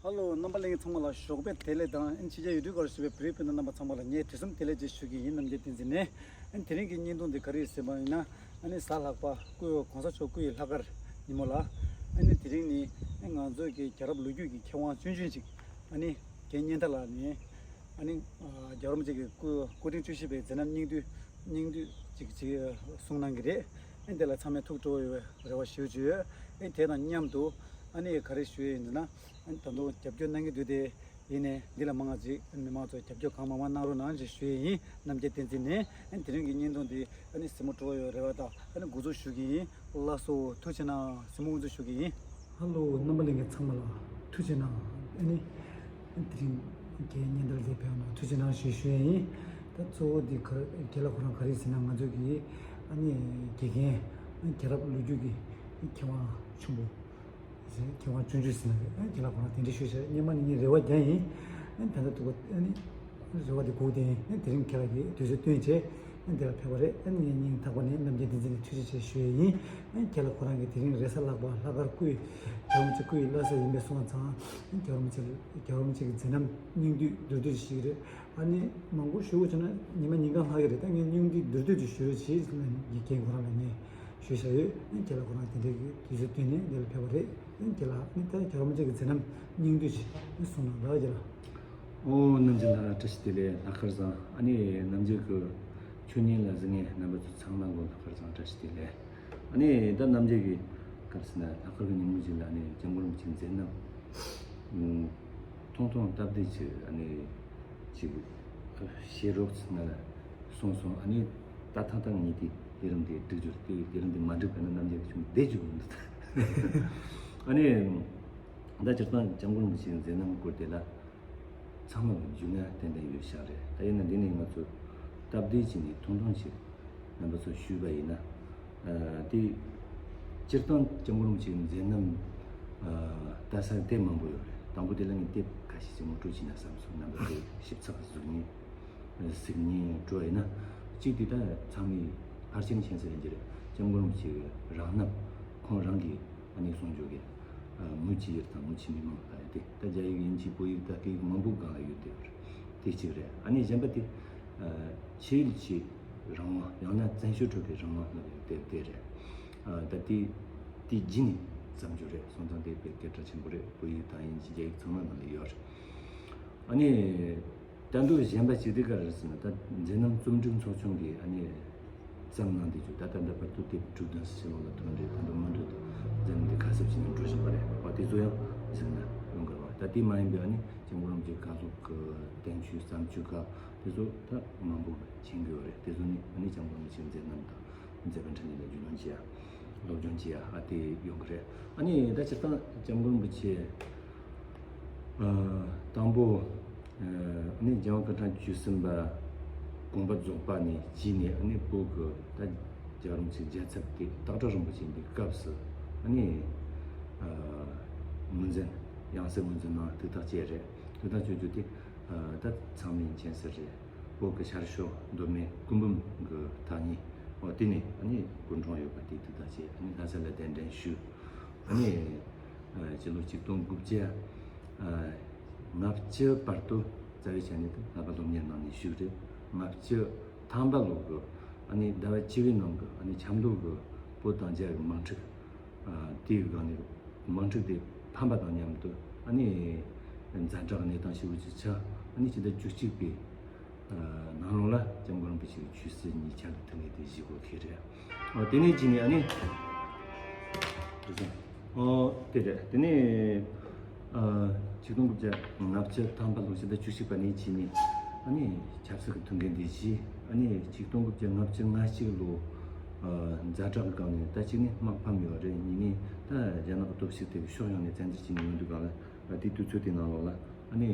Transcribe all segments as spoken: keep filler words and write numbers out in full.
ཧ་ལོ། རྣམ་པ་ལྷན་རྒྱས་ཚང་མ་ལ་ཞོགས་པའི་བདེ་ལེགས་དང་། ཨ་ནི་ཕྱི་རྒྱལ་ཡུལ་གྲུའི་ཁར་བཞུགས་པའི་བོད་རིགས་སྤུན་ཟླ་རྣམ་པ་ཚང་མ་ལ་ངས་དུས་གསུམ་བདེ་ལེགས་ཅེས་ཞུ་གི་ཡིན། རྣམ་རྒྱལ་བསྟན་འཛིན་ནས། ཨ་ནི་དེ་རིང་གི་བརྙན་ཐུང་འདི་ག་རེ་ཡིན་ཟེར་བ་ཡིན་ན། ཨ་ནི་གཟའ་ལྷག་པ་སྐུའི་གོང་ས་མཆོག་སྐུ་ཡི་ལྷག་དཀར་ཉིན་མོ་ལ། ཨ་ནི་དེ་རིང་ནི་ང་ཚོའི་གི་རྒྱལ་རབས་ལོ་རྒྱུས་ཀྱི་མཁས་དབང་ཆུང་ཆུང་ཅིག་ཨ་ནི་རྒན་སྙན་ཐར་ལགས་ནས། ཨ་ནི་ཨ་རྒྱལ་བ་རིན་པོ་ཆེ་གི་སྐུ་སྐུ་ཕྲེང་བཅུ་བཞི་པའི་མཛད་རྣམ་སྙིང་བསྡུས་སྙིང་བསྡུས་ཅིག་ཅིག་གསུང་གནང་གི་རེད། ཨ་ནི་དེ་ལ་ཚང་མས་ཐུགས་སྤྲོ་བོ་ཡོད་པའི་རེ་བ་ཞུ་ཞུ་ཡོད། ཨ་ནི་དེ་དང་མཉམ་དུ་ཨ་ནི་ག་རེ་ཞུ་ཡས་ཡིན་ཟེར་ན། ཨ་ནི་ད་དུང་རྒྱབ་སྐྱོར་གནང་གི་འདུག་སྟེ། ཡིན་ནའི་འདི་ལ་མང་ང་ཅིག་མི་མང་ཚོས་རྒྱབ་སྐྱོར་གང་མང་མང་གནང་རོགས་གནང་ཞེས་ཞུ་ཡས་ཡིན། རྣམ་རྒྱལ་བསྟན་འཛིན་ནས། ཨ་ནི་དེ་རིང་གི་བརྙན་ཐུང་འདི་ཨ་ནི་གཟིགས་མོ་སྤྲོ་བོ་ཡོད་རེ་བ་དང་། ཨ་ནི་འགོ་འཛུགས་ཞུ་གི་ཡིན། ལགས་སོ། ཐུགས་རྗེ་གནང་། གཟིགས་མོ་འགོ་འཛུགས་ཞུ་གི་ཡིན། ཧ་ལོ། རྣམ་པ་ལྷན་རྒྱས་ཚང་མ་ལ་ཐུགས་རྗེ་གནང་། ཨ་ནི་དེ་རིང་རྒན་སྙན་ཐར་ལགས་ཕེབས་གནང་ཐུགས་རྗེ་གནང་ཞེས་ཞུ་ཡས་ཡིན། ད་གཙོ་བོ་འདི་ག་རྒན་ལགས་ཁོ་རང་ག་རེ་ཟེར་ན། ང་ཚོ་གི་ཨ་ནི་དགེ་རྒན་རྒྱལ་རབས་ལོ་རྒྱུས་ཀྱི་མཁས་དབང་ཆེན་པོ། མཁས་དབང་ཆུང་ཆུང་ཟེར་ན་རེད། རྒན་ལགས་ཁོ་རང་དེ་འདྲ་ཞུས་བྱས། སྔོན་མ་ནས་ངས་རེ་བ་བརྒྱབ་ཡིན། ད་ལྟ་ཐུག་པ་ཨ་ནི་རེ་བ་དེ་གོ་བསྡད་ཡིན། དེ་རིང་ཁྱེད་རང་གིས་དུས་ཚོད་བཏོན་བྱས་འདི་ལ་ཕེབས་པ་རེད། ཨ་ནི་ངས་སྙིང་ཐག་པ་ནས་རྣམ་རྒྱལ་བསྟན་འཛིན་ལ་ཐུགས་རྗེ་ཆེ་ཞུ་ཡས་ཡིན། རྒན་ལགས་ཁོ་རང་གིས་དེ་རིང་རེས་གཟའ་ལྷག་པ་ལྷག་དཀར་སྐུའི་རྒྱལ་བ་རིན་པོ་ཆེ་སྐུ་ཡི་བླ་གཟའ་ཡིན་པས་སོང་ཙང་། རྒྱལ་བ་རིན་པོ་ཆེ་རྒྱལ་བ་རིན་པོ་ཆེ་གི་མཛད་རྣམ་སྙིང་བསྡུས་མདོར་བསྡུས་ཤིག་རེད། ཨ་ནི་མང་པོ་ཞུ་དགོས་བྱུང་ན་ཉི་མ་ཉིན་གང་ལྷག་གི་རེད། ད་ངས་སྙིང་བསྡུས་མདོར་བསྡུས་ཅིག་ཞུ་རོགས་བྱེད་ཟེར་ནས་རྒན་ཁོ་རང་ལ་ངས་ཞུས་བཞག་ཡོད། ཨ་ནི་རྒན་ལགས་ཁོ་རང་དེ་འདྲའི་གི་དུས་ཚོད་བཏོན་ནས་འདི་ལ་ཕེབས་པ་རེད། ཨ་ནི་རྒན་ལགས། ཨ་ནི་ད་རྒྱལ་བ་རིན་པོ་ཆེ་གི་མཛད་རྣམ་སྙིང་བསྡུས་ཅིག་ཨ་ནི་གསུང་གནང་ད་རྒན་ལགས། ཨོ། རྣམ་རྒྱལ་ལགས་བཀྲ་ཤིས་བདེ་ལེགས། ལྷག་དཀར་བཟང་། ཨ་ནི་རྣམ་རྒྱལ་གི་ཆོས་ཉིད་ལ་གཟིགས་མཁན་རྣམ་པ་ཚོ་ཚང་མ་ལ་ལྷག་དཀར་བཟང་། བཀྲ་ཤིས་བདེ་ལེགས། ཨ་ནི་ད་རྣམ་རྒྱལ་གི་ག་རེ་ཟེར་ན། ལྷག་དཀར་གི་ཉིན་མོ་ཅིག་ལ་ཨ་ནི་སྐྱབས་མགོན་རིན་པོ་ཆེའི་མཛད་རྣམ་ཐུང་ཐུང་སྟབས་བདེ་ཅིག་ཨ་ནི་ཅིག་བཤད་རོགས་ཟེར་ན་ལ་གསུངས་སོང་། ཨ་ནི་ད་ཐང་ཐང་ངས་དེ་ལས་རིམ་དེ་འགྲིག་རྒྱུ་རེད། དེ་ལས་རིམ་དེ་མ་འགྲིག་པ་ན་རྣམ་རྒྱལ་གི་ཆུང་བསྡད་རྒྱུ་མི་འདུག་ཨ་ནི་ད་སྤྱིར་བཏང་སྐྱབས་མགོན་རིན་པོ་ཆེའི་མཛད་རྣམ་སྐོར་དེ་ལ་ཚང་མ་ལ་རྒྱུས་མངའ་ཏན་ཏན་ཡོད་ཤག་རེད། ད་ཡིན་ན་འདི་ནས་ང་ཚོ་སྟབས་བདེ་བྱས་ནས་ཐུང་ཐུང་ཞིག་རྣམ་པ་ཚོ་ཞུས་པ་ཡིན་ན། ཨ་དེ་སྤྱིར་བཏང་སྐྱབས་མགོན་རིན་པོ་ཆེའི་མཛད་རྣམ་ཨ་ལྟ་ས་དེབ་མང་པོ་ཡོད་རེད། དང་པོ་དེ་ལ་ངས་དེབ་ཁ་ཤས་ཅིག་ངོ་སྤྲོད་བྱས་ན་བསམ་སོང་། རྣམ་པ་ཚོས་ཞིབ་ཚགས་གཟིགས་ནས་གཟིགས་ནས་འགྲོ་བ་ཡིན་ན། གཅིག་དེ་ད་ཚང་མས་ཕལ་ཆེར་མཁྱེན་གསལ་ཡིན་གྱི་རེད། སྐྱབས་མགོན་རིན་པོ་ཆེའི་རང་རྣམ་ཁོང་རང་གིས་ཨ་ནི་གསུང་བརྗོད་ཀྱི་ཨ་མུ་ཅི་ཡིར་དང་མུ་ཅི་མི་མང་ལ་ཡ་དེ་ད་རྒྱ་ཡིག་དབྱིན་ཇི་བོད་ཡིག་ད་སྐད་ཡིག་མང་པོ་སྒང་ལ་ཡོད་དེ་བར་དེ་གཅིག་རེད། ཨ་ནི་གཞན་པ་དེ་ཨ་ཆོས་ཡུལ་གྱི་རང་དབང་ཡང་ན་བཙན་བྱོལ་ཁྲོད་ཀྱི་རང་དབང་ལ་ཡོད་དེ་དེ་རེད། ཨ་ད་དེ་དེ་རྗེས་ནས་བརྩམས་རྒྱུ་རེད། སོང་ཙང་དེ་དཔེ་སྐད་གྲགས་ཆེན་པོ་རེད། བོད་ཡིག་དང་དབྱིན་ཇི་རྒྱ་ཡིག་ཚང་མ་ནང་ལ་ཡོད་རེད། ཨ་ནི། ད་དུང་གཞན་པ་ཅིག་དེ་ག་རེ་ཟེར་ན། ད་མཛད་རྣམ་རྩོམ་སྒྲིག་ཚོགས་ཆུང་གིས་ཨ་ནི་བརྩམས་གནང་བསྡད་རྒྱུ། ད་ད་ལྟ་བར་དུ་དེབ་དྲུག་དང་ཕྱེད་ལོགས་ལ་ཐོན་རེད། ད་དུང་མུ་མཐུད་དུ་མཛད་རྣམ་དེ་ཁ་གསབ་བྱས་ནས་འགྲོ་བཞིན་པ་རེད། འོ་དེ་ཚོ་ཡང་གཟིགས་ན་ཡོང་གི་རེད་བ། ད་དེ་མ་ཡིན་པའི་ཨ་ནི་སྐྱབས་མགོན་རིན་པོ་ཆེའི་བཀའ་སློབ་ཀྱི་བསྟན་བཅོས་བརྩམས་བརྗོད་ཁག་དེ་ཚོ་ད་མང་པོ་མཁྱེན་གྱི་ཡོད་རེད། དེ་ཚོ་ནི་ཨ་ནི་སྐྱབས་མགོན་རིན་པོ་ཆེའི་མཛད་རྣམ་དང་། མཛད་པ་འཕྲིན་ལས་ལ་རྒྱུས་ལོན་བྱེད་ཡ། སློབ་སྦྱོང་བྱེད་ཡ་ཨ་དེ་ཡོང་གི་རེད། ཨ་ནི་ད་སྤྱིར་བཏང་སྐྱབས་མགོན་རིན་པོ་ཆེ་ཨ་དང་པོ་ཨ་ནི་རྒྱལ་དབང་སྐུ་ཕྲེང་བཅུ་གསུམ་པ་དགོངས་པ་རྫོགས་པ་ནས་བྱས་ནས། ཨ་ནི་བོད་ཀྱི་ད་རྒྱལ་བ་རིན་པོ་ཆེའི་རྒྱལ་ཚབ་དེ་སྟག་བྲག་རིན་པོ་ཆེ་འདི་སྐབས་སུ་ཨ་ནི་ཨ་ངོས་འཛིན་ཡང་སེ་ངོས་འཛིན་གནང་། ཐུགས་ཐག་བཅད་རེད། ཐུགས་ཐག་གཅོད་རྒྱུ་དེ་ཨ་ད་ཚང་མས་མཁྱེན་གསལ་རེད། བོད་ཀྱི་ཤར་ཕྱོགས་མདོ་སྨད་སྐུ་འབུམ་གྱི་ཐག་ཉེ་འོ་དེ་ནས་ཨ་ནི་སྐུ་འཁྲུངས་ཡོད་པ་དེ་ཐུགས་ཐག་བཅད། ཨ་ནི་ལྷ་ས་ལ་གདན་འདྲེན་ཞུས། ཨ་ནི་ཨ་སྤྱི་ལོ་ཆིག་སྟོང་དགུ་བརྒྱ་ཨ་ལྔ་བཅུ་བར་དུ་རྩ་བའི་ཆ་ནས་ད་ལྷ་པ་སློབ་གཉེར་གནང་ནས་བཞུགས་རེད། ལྔ་བཅུ་ཐམ་པ་ལོ་གི་ཨ་ནི་ཟླ་བ་བཅུ་པའི་ནང་གི་ཨ་ནི་ཆབ་མདོ་གི་བོད་དང་རྒྱ་གི་དམག་འཁྲུག་ཨ་དེའི་སྒང་ནས་དམག་འཁྲུག་དེ་ཕམ་པ་དང་མཉམ་དུ་ཨ་ནི་ཛ་དྲག་གནས་སྟངས་ཞེ་པོ་ཅིག་ཆགས། ཨ་ནི་ཕྱི་ཟླ་བཅུ་གཅིག་པའི་ཨ་ནང་ལོགས་ལ་སྐྱབས་མགོན་རིན་པོ་ཆེ་གི་ཆོས་སྲིད་གཉིས་ཆར་གྱི་ཐུགས་འགན་དེ་བཞེས་དགོས་ཁེལ་རེད། ཨ་དེ་ནས་བྱས་ནས་ཨ་ནི་རེད་སོང་། ཨོ་དེ་རེད། དེ་ནས་ཨ་ཆིག་སྟོང་དགུ་བརྒྱ་ལྔ་བཅུ་ཐམ་པ་ལོ་ཕྱི་ཟླ་བཅུ་གཅིག་པ་ནས་བྱས་ནས་ཨ་ནི་ཆབ་སྲིད་ཀྱི་ཐུགས་འགན་དེ་བཞེས། ཨ་ནི་ཆིག་སྟོང་དགུ་བརྒྱ་ལྔ་བཅུ་ང་གཅིག་ལོ་ཨ་ཛ་དྲག་གི་སྒང་ནས་ད་གཅིག་ནི་དམག་ཕམ་ཡོད་རེད། གཉིས་ནི་ད་རྒྱ་ནག་གི་སྟོབས་ཤུགས་དེ་གི་ཕྱོགས་ཡོངས་ནས་བཙན་འཛུལ་བྱས་ནས་ཡོང་དུས་སྒང་ལ། ཨ་དེ་དུས་ཚོད་དེ་ནང་ལོགས་ལ་ཨ་ནི་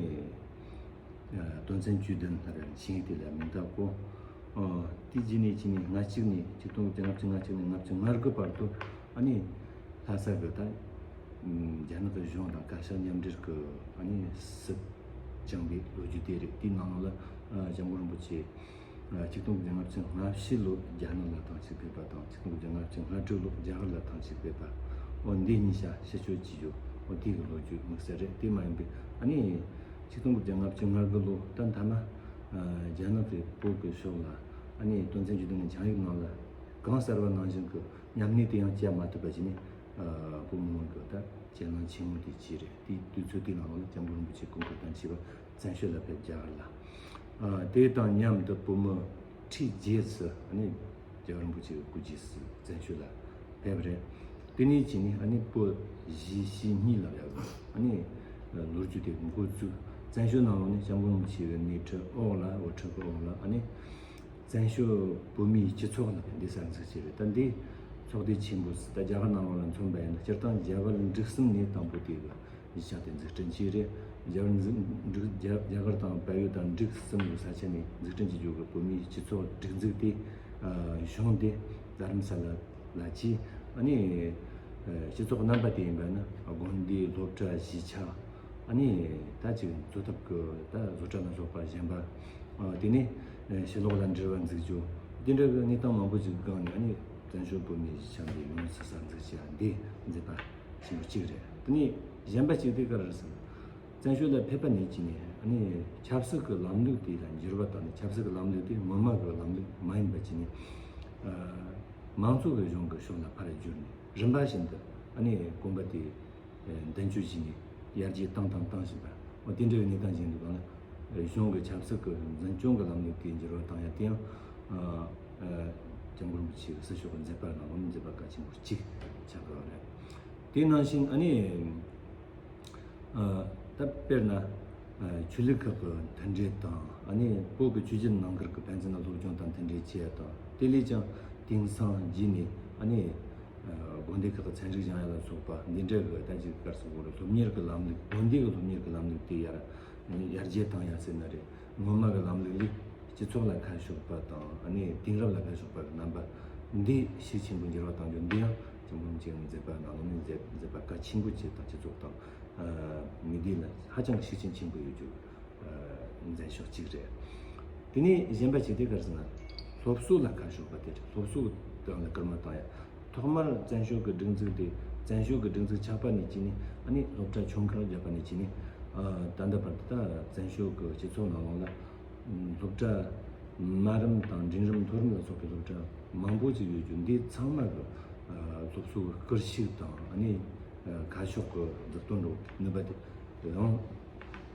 ཨ་དོན་ཚན་བཅུ་བདུན་ལ་རེད། ཆིངས་ཡིག་དེ་ལ་མིང་རྟགས་བཀོད། ཨ་དེ་རྗེས་ནས་བྱས་ནས་ང་གཅིག་ནས་ཆིག་སྟོང་དགུ་བརྒྱ་ལྔ་བཅུ་ང་གཅིག་ནས་ལྔ་བཅུ་ང་དགུ་བར་དུ་ཨ་ནི་ལྷ་ས་གི་ད་རྒྱ་ནག་གི་གཞུང་དང་བཀའ་ཤག་མཉམ་འབྲེལ་གི་ཨ་ནི་སྲིད་བསྐྱངས་པའི་ལོ་རྒྱུས་དེ་རེད། དེའི་ནང་ལོགས་ལ་ཨ་སྐྱབས་མགོན་རིན་པོ་ཆེ་ཆིག་སྟོང་དགུ་བརྒྱ་ལྔ་བཅུ་ང་བཞི་ལོར་རྒྱ་ནག་ལ་ཐེངས་གཅིག་ཕེབས་པ་དང་། ཆིག་སྟོང་དགུ་བརྒྱ་ལྔ་བཅུ་ང་དྲུག་ལོར་རྒྱ་གར་ལ་ཐེངས་གཅིག་ཕེབས་པ། འོ་འདི་གཉིས་ཆ་ཕྱིར་བསྐྱོད་བྱེད་རྒྱུ་ འོ་དེ་གི་ལོ་རྒྱུས་དམིགས་བསལ་རེད། དེ་མ་ཡིན་པའི་ཨ་ནི་ཆིག་སྟོང་དགུ་བརྒྱ་ལྔ་བཅུ་ང་དགུ་ལོ་ད་མཐའ་མ་རྒྱ་ནག་གི་བོད་ཀྱི་ཕྱོགས་ལ་ཨ་ནི་དོན་ཚན་བཅུ་བདུན་ནས་ཆིངས་ཡིག་ནང་ལ་གང་གསལ་བ་ནང་བཞིན་གྱི་མཉམ་གནས་དེ་ཡང་བྱ་མ་ཐུབ་པ་བྱས་ནས། ཨ་བོད་མི་མང་གི་ད་རྒྱལ་ནང་ཆེན་མོ་དེ་བྱས་རེད། དེའི་དུས་ཚོད་དེའི་ནང་ལ་སྐྱབས་མགོན་རིན་པོ་ཆེ་སྐུ་འཁོར་དང་བཅས་པ་བཙན་བྱོལ་ལ་ཕེབས། རྒྱ་གར་ལ། ཨ་དེ་དང་མཉམ་དུ་བོད་མི་ཁྲི་བརྒྱད་ཙམ་ཨ་ནི་རྒྱལ་བ་རིན་པོ་ཆེ་གི་སྐུ་རྗེས་སུ་བཙན་བྱོལ་ལ་ཕེབས་རེད། དེ་ནས་བྱས་ནས་ཨ་ནི་བོད་གཞིས་བྱེས་གཉིས་ལ་ཡ་ཨ་ནི་ལོ་རྒྱུས་དེ་འགོ་བཙུགས། བཙན་བྱོལ་ནང་ལོགས་ནས་སྐྱབས་མགོན་རིན་པོ་ཆེ་གི་སྣེ་ཁྲིད་འོག་ལ། དབུ་ཁྲིད་གི་འོག་ལ་ཨ་ནི་བཙན་བྱོལ་བོད་མིའི་སྤྱི་ཚོགས་ལ་འདི་གསར་འཛུགས་བྱས་རེད། ད་འདི་ཚོགས་སྡེ་ཆེན་པོ་ད་རྒྱ་གར་ནང་ལོགས་ལ་མཚོན་པ་ཡིན་ན་སྤྱིར་བཏང་རྒྱ་བལ་འབྲུག་གསུམ་ནས་དང་པོ་དེ་གི་གཞིས་ཆགས་དེ་འཛུགས་སྐྲུན་བྱས་རེད། རྒྱ་བལ་འཛུགས་འབྲུག་རྒྱ་རྒྱ་གར་དང་བལ་ཡུལ་དང་འབྲུག་གསུམ་གི་ས་ཆ་ནས་འཛུགས་སྐྲུན་བྱེད་རྒྱུ་གི་བོད་མིའི་སྤྱི་ཚོགས་སྒྲིག་འཛུགས་དེ་ཨ་གཞུང་དེ་རྡ་རམ་ས་ལ་ལ་བྱས། ཨ་ནི་ཨ་སྤྱི་ཚོགས་རྣམ་པ་དེ་ཡིན་པ་ན་དགོན་སྡེ། སློབ་གྲྭ། གཞིས་ཆགས། ཨ་ནི་ད་ཅིག་འཚོ་ཐབས་ཀྱི་ད་བཟོ་གྲྭ་ལ་སོགས་པ་གཞན་པ། ཨ་དེ་ནས་ཨ་ཕྱི་ལོགས་ལ་འབྲེལ་བ་འཛུགས་རྒྱུ། དེ་འདྲ་གི་གནས་སྟངས་མང་པོ་ཅིག་སྒང་ནས་ཨ་ནི་བཙན་བྱོལ་བོད་མིའི་གཞིས་ཆགས་འདི་ཡོངས་སུ་གསར་འཛུགས་བྱས་པ་འདི་མཛད་པ་ཆེན་པོ་གཅིག་རེད། དེ་ནས་གཞན་པ་གཅིག་དེ་ག་རེ་རེད་ཟེར་ན། བཙན་བྱོལ་ལ་ཕེབས་པ་ནས་བྱས་ནས་ཨ་ནི་ཆབ་སྲིད་ཀྱི་ལམ་ལུགས་དེ་ལ་འགྱུར་བ་བཏང་ནས། ཆབ་སྲིད་ཀྱི་ལམ་ལུགས་དེ་སྔོན་མ་གི་ལམ་ལུགས་མ་ཡིན་པ་བྱས་ནས། ཨ་མང་གཙོ་གི་གཞུང་གི་ཕྱོགས་ལ་ཕར་བསྒྱུར་ནས། རིམ་པ་བཞིན་དུ་ཨ་ནི་གོམ་པ་དེ་མདུན་སྐྱོད་བྱས་ནས་ཡར་རྒྱས་བཏང་དང་བཏང་བཞིན་པ། འོ་དེ་འདྲ་བའི་གནས་སྟངས་ཅིག་འདུག་ག་ལ། གཞུང་གི་ཆབ་སྲིད་ཀྱི་འཛིན་སྐྱོང་གི་ལམ་ལུགས་དེ་འགྱུར་བ་བཏང་ཡ་དེ་ཡང་ཨ་ཨ་སྐྱབས་མགོན་རིན་པོ་ཆེ་གི་སྲི་ཞུ་གི་མཛད་པ་ནང་ལོགས་ནས་མཛད་པ་གལ་ཆེན་པོ་གཅིག་ཆགས་ཀྱི་ཡོད་རེད། དེ་ནང་བཞིན་ཨ་ནི་ཨ་ད་དཔེར་ན་ཨ་ཆོས་ལུགས་ཁག་གི་མཐུན་འབྲེལ་དང་། ཨ་ནི་བོད་ཀྱི་ཆོས་བརྒྱུད་ནང་ཁུལ་གྱི་ཕན་ཚུན་ལ་སློབ་སྦྱོང་དང་མཐུན་འབྲེལ་བྱེད་ཡ་དང་། དེ་ལས་ཀྱང་དེང་སང་རྗེས་ནས་ཨ་ནི་ཨ་དགོན་སྡེ་ཁག་གི་ཚན་རིག་སྦྱང་ཡ་ལ་སོགས་པ་འདི་འདྲ་གི་ད་ཅིག་ག་རེ་ཟེར་དགོས་རེད། སློབ་གཉེར་གྱི་ལམ་ལུགས། དགོན་སྡེ་གི་སློབ་གཉེར་གྱི་ལམ་ལུགས་དེ་ཡར་ཡར་རྒྱས་བཏང་ཡ་ཟེར་ན་རེད། སྔོན་མ་གི་ལམ་ལུགས་ལས་སྤྱི་ཚོགས་ལ་ཁ་ཕྱོགས་པ་དང་། ཨ་ནི་དེང་རབས་ལ་ཁ་ཕྱོགས་པ་གི་རྣམ་པ་འདི་ཤུགས་ཆེན་པོ་འགྱུར་བ་གཏང་རྒྱུ་འདི་ཡང་སྐྱབས་མགོན་རིན་པོ་ཆེའི་མཛད་པ་ནང་ལོགས་ནས་མཛད་མཛད་པ་གལ་ཆེན་པོ་ཅིག་དང་། སྤྱི་ཚོགས་དང་ཨ་མི་སྡེ་ལ་ཧ་ཅང་ཤུགས་རྐྱེན་ཆེན་པོ་ཡོད་རྒྱུ་ཨ་མཛད་ཕྱོགས་གཅིག་རེད། དེ་ནས་གཞན་པ་ཅིག་དེ་ག་རེ་ཟེར་ན། སློབ་གསོ་ལ་ཁ་ཕྱོགས་པ་དེ་རེད། སློབ་གསོ་སྟེང་ལ་སྐུལ་མ་བཏང་ཡ། ཐོག་མར་བཙན་བྱོལ་གྱི་སྒྲིག་འཛུགས་དེ། བཙན་བྱོལ་གྱི་སྒྲིག་འཛུགས་ཆགས་པ་ནས་བྱས་ནས་ཨ་ནི་སློབ་གྲྭ་ཆུང་ཁག་བརྒྱབ་པ་ནས་བྱས་ནས་ཨ་ད་ལྟ་བར་དུ་ད་བཙན་བྱོལ་གྱི་སྤྱི་ཚོགས་ནང་ལོགས་ལ་སློབ་གྲྭ་དམའ་རིམ་དང་འབྲིང་རིམ་མཐོ་རིམ་ལ་སོགས་པའི་སློབ་གྲྭ་མང་པོ་ཅིག་ཡོད་རྒྱུ་འདི་ཚང་མ་གི་ཨ་སློབ་གསོ་གི་སྐུལ་ཤུགས་དང་། ཨ་ནི་ཨ་ཁ་ཕྱོགས་གི་མཛུབ་སྟོན་འགྲོ་ནུས་པ་དེ་ཡང་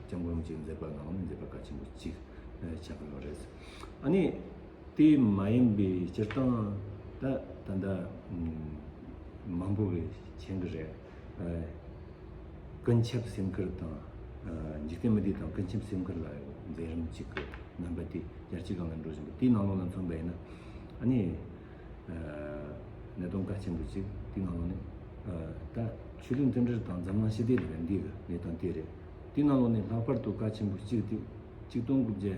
སྐྱབས་མགོན་རིན་པོ་ཆེའི་མཛད་པ་ནང་ནས་མཛད་པ་གལ་ཆེན་པོ་གཅིག་ཨ་ཆགས་ཀྱི་ཡོད་རེད། ཨ་ནི། དེ་མ་ཡིན་པའི་སྤྱིར་བཏང་ད་ད་ལྟ་ཨ་མང་པོ་གིས་མཁྱེན་གྱི་རེད། ཨ་ཀུན་ཁྱབ་སེམས་ཁུར་དང་། ཨ་འཇིག་རྟེན་མི་སྡེ་དང་ཀུན་ཁྱབ་སེམས་ཁུར་ལ་མཛད་རིམ་གཅིག་གི་རྣམ་པ་དེ་ཡར་རྒྱས་སྒང་ལ་འགྲོ་བཞིན་པ་དེའི་ནང་ལོགས་ལ་མཚོན་པ་ཡིན་ན། ཨ་ནི་ཨ་གནད་དོན་གལ་ཆེན་པོ་གཅིག་དེའི་ནང་ལོགས་ནས་ཨ་ད་ཆོས་ལུགས་མཐུན་སྒྲིལ་དང་འཛམ་གླིང་ཞི་བདེ་ལབ་པ་འདི་གི་གནད་དོན་དེ་རེད། དེའི་ནང་ལོགས་ནས་ལྷག་པར་དུ་གལ་ཆེན་པོ་གཅིག་དེ་ཆིག་སྟོང་དགུ་བརྒྱ་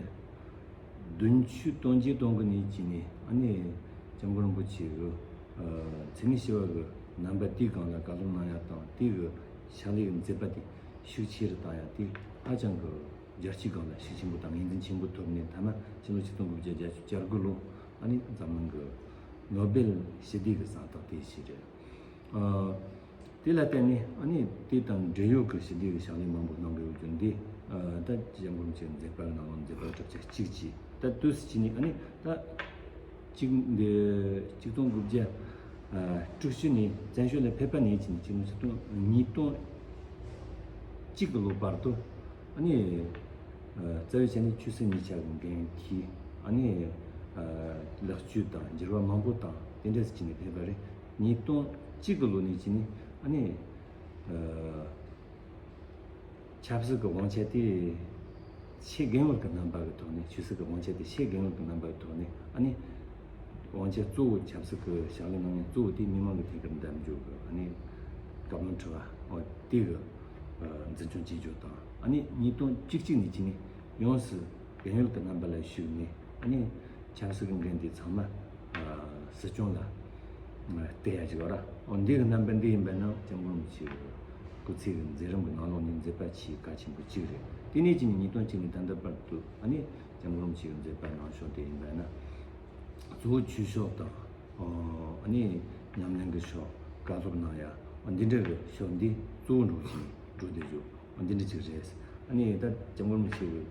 བདུན་ཅུ་དོན་བརྒྱད་དོན་དགུ་ནས་བྱས་ནས་ཨ་ནི་སྐྱབས་མགོན་རིན་པོ་ཆེ་གི་ཨ་མཚན་ཉིད་ཞི་བ་གི་རྣམ་པ་དེའི་སྒང་ལ་བཀའ་སློབ་གནང་ཡ་དང་། དེ་གི་ཕྱག་ལས་ཀྱི་མཛད་པ་དེ་ཤུགས་ཆེ་རུ་བཏང་ཡ་དེ་ཧ་ཅང་གི་རྒྱལ་སྤྱིའི་སྒང་ལ་ཤུགས་ཆེན་པོ་དང་ངོས་འཛིན་ཆེན་པོ་ཐོབ་ནས། མཐའ་མ་ཕྱི་ལོ་ཆིག་སྟོང་དགུ་བརྒྱ་བརྒྱད་ཅུ་གྱ་དགུ་ལོ་ཨ་ནི་འཛམ་གླིང་གི་ནོ་སྦེལ་ཞི་བདེ་གི་གཟེངས་རྟགས་དེ་ཞིག་རེད། ཨ། དེ་ལ་བརྟེན་ནས་ཨ་ནི་དེ་དང་འབྲེལ་ཡོད་ཀྱི་ཞི་བདེ་གི་ཕྱག་ལས་མང་པོ་གནང་གི་ཡོད་རྒྱུ་འདི་ཨ་ད་སྐྱབས་མགོན་རིན་པོ་ཆེའི་མཛད་པ་ནང་ལ་མཛད་པ་གྲུབ་ཆ་གཅིག་བྱས། ད་དུས་སུ་བྱས་ནས་ཨ་ནི་ད་གཅིག་འདི་ཆིག་སྟོང་དགུ་བརྒྱ་ཨ་དྲུག་ཅུ་ནས་བཙན་བྱོལ་ལ་ཕེབས་པ་ནས་བྱས་ནས་ཆིག་སྟོང་ཉིས་སྟོང་གཅིག་གི་ལོ་བར་དུ་ཨ་ནི་ཨ་རྩ་བའི་ཆ་ནས་ཆོས་སྲིད་གཉིས་ཆར་གྱི་འགན་འཁྱེར། ཨ་ནི་ཨ་ལེགས་བཅོས་དང་འགྱུར་བ་མང་པོ་བཏང་། དེ་འདྲ་ཞིག་བྱས་ནས་ཕེབས་པ་རེད། ཉིས་སྟོང་གཅིག་གི་ལོ་ནས་བྱས་ནས་ཨ་ནི་ཨ་ཆབ་སྲིད་ཀྱི་དབང་ཆ་དེ་ཆེས་རྒན་ཡོལ་གྱི་རྣམ་པ་གི་ཐོག་ནས། ཆོས་སྲིད་ཀྱི་དབང་ཆ་དེ་ཆེས་རྒན་ཡོལ་གྱི་རྣམ་པ་གི་ཐོག་ནས་ཨ་ནི་དབང་ཆ་གཙོ་བོ། ཆབ་སྲིད་ཀྱི་ཕྱག་ལས་གནང་མཁན་གཙོ་བོ་དེ་མི་མང་གི་ཐད་ཀར་འདེམས་རྒྱུ་གི་ཨ་ནི་བཀའ་བློན་ཁྲི་པ་འོ་དེ་གི་ཨ་འཛིན་སྐྱོང་བྱེད་རྒྱུ་དང་། ཨ་ནི་ཉིས་སྟོང་བཅུ་གཅིག་ནས་བྱས་ནས་ཡོངས་སུ་རྒན་ཡོལ་གྱི་རྣམ་པ་ལ་ཞུགས་ནས་ཨ་ནི་ཆབ་སྲིད་ཀྱི་འགན་དེ་ཚང་མ་ཨ་སྲིད་སྐྱོང་ལ་ཨ་གཏད་ཡ་ཅིག་ཡོད་ར། འོ་འདི་གི་རྣམ་པ་འདི་ཡིན་པ་ན་སྐྱབས་མགོན་རིན་པོ་ཆེ་གི་སྐུ་ཚེ་གི་མཛད་རིམ་གི་ནང་ལོགས་ནས་མཛད་པ་ཆེས་གལ་ཆེན་པོ་གཅིག་རེད། དེ་ནས་བྱས་ནས་ཉིས་སྟོང་གཅིག་ནས་ད་ལྟ་བར་དུ་ཨ་ནི་སྐྱབས་མགོན་རིན་པོ་ཆེ་གི་མཛད་པ་གནང་ཕྱོགས་དེ་ཡིན་པ་ན། གཙོ་བོ་ཆོས་ཕྱོགས་དང་། ཨ་ནི་ཉམས་ལེན་གྱི་ཕྱོགས། བཀའ་སློབ་གནང་ཡ། འདི་འདྲ་གི་ཕྱོགས་འདི་གཙོ་བོ་འགྲོ་བཞིན་འགྲོ་བསྡད་ཡོད། འདི་འདྲ་ཅིག་རེད། ཨ་ནི་ད་སྐྱབས་མགོན་རིན་པོ་ཆེ་གི་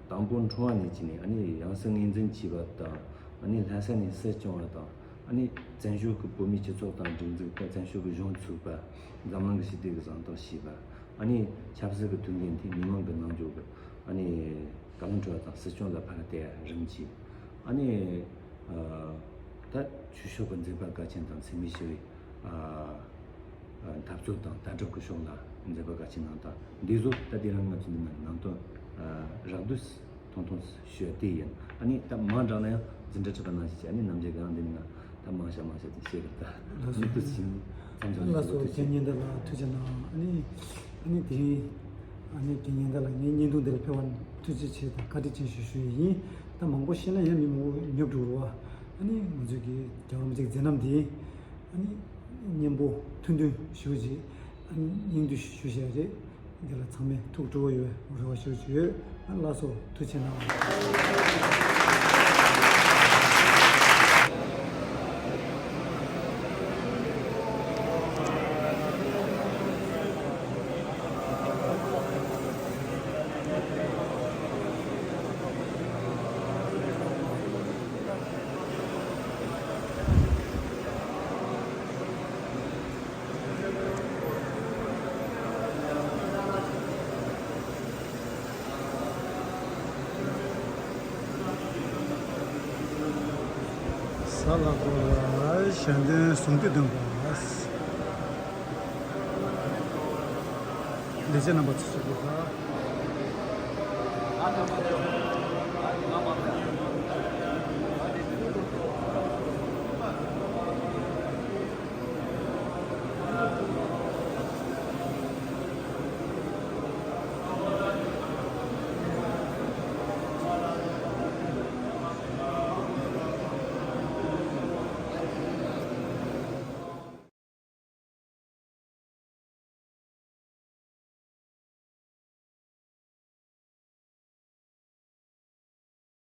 དང་པོ་འཁྲུངས་པ་ནས་བྱས་ནས་ཨ་ནི་ཡང་སྲིད་ངོས་འཛིན་བྱས་པ་དང་། ཨ་ནི་ལྷ་ས་ནས་སྲིད་སྐྱོང་བ་དང་། ཨ་ནི་བཙན་བྱོལ་གྱི་བོད་མིའི་སྤྱི་ཚོགས་དང་སྒྲིག་འཛུགས་དང་བཙན་བྱོལ་གྱི་གཞུང་ཚུགས་པ། འཛམ་གླིང་གི་ཞི་བདེ་གི་གཟེངས་རྟགས་བྱས་པ། ཨ་ནི་ཆབ་སྲིད་ཀྱི་དུས་འགན་དེ་མི་མང་གི་ནང་འཇོག་གི་ཨ་ནི་བཀའ་བློན་ཁྲི་པ་དང་སྲིད་སྐྱོང་ལ་ཕར་བསྟེན་རིམ་གྱིས། ཨ་ནི་ད་ཆོས་ཕྱོགས་ཀྱི་མཛད་པ་གལ་ཆེན་དང་འཚེ་མེད་ཞི་བའི་འཐབ་རྩོད་དང་ལྟ་གྲུབ་ཀྱི་ཕྱོགས་ལ་མཛད་པ་གལ་ཆེན་གནང་སྟངས་འདི་ཚོ་ད་དེ་རིང་ང་ཚོ་འདི་ན་ནང་དོན་རགས་བསྡུས་ཐུང་ཐུང་ཞུ་ཡ་དེ་ཡིན། ཨ་ནི་ད་མང་དྲགས་ན་ཡང་འཛིན་གྲྭ་ཁྲིད་པ་ནང་བཞིན་བྱས། ཨ་ནི་ནམ་རྒྱུན་གང་དེ་ནི་ང་ད་མང་ཤ་མང་ཤ་དེ་བཤད་གི་ད། ལགས་སོ། ཨ་ནི་དུ་ཕྱིན་མཚམས་སྦྱོར་ལགས་སོ། ཐུགས་རྗེ་ཆེ། རྒན་ཉི་ཟླ་ལགས་ཐུགས་རྗེ་གནང་། ཨ་ནི་ཨ་ནི་དེ་རིང་ཨ་ནི་རྒན་ཉི་ཟླ་ལགས་ངའི་བརྙན་ཐུང་འདི་ལ་ཕེབས་པ་ཐུགས་རྗེ་ཆེ་དང་བཀའ་དྲིན་ཆེ་ཞུ་ཞུ་ཡི་ཡིན། ད་མང་པོ་བཤད་ན་ཡང་མི་མང་པོ་ཉོབ་འགྲོ་རུ་བ། ཨ་ནི་ང་ཚོའི་གི་རྒྱལ་བ་རིན་པོ་ཆེའི་མཛད་རྣམ་འདི་ཨ་ནི་སྙན་པོ་ཐུང་ཐུང་ཞུ་རྗེས་ཨ་ནི་སྙིང་བསྡུས་ཞུ་བྱས་རེད། འདི་ལ་ཚང་མས་ཐུགས་སྤྲོ་བོ་ཡོད་པའི་རེ་བ་ཞུ་རྒྱུ་ཡོད། ལགས་སོ། ཐུགས་རྗེ་གནང་། ས་ལ་གོ་ལ་གཞན་དོན་ཟུང་འབྲེལ་འདོན་པ། ལས་བྱེད་རྣམ་པ་ཚོ་ཞུ་དགོས་པ།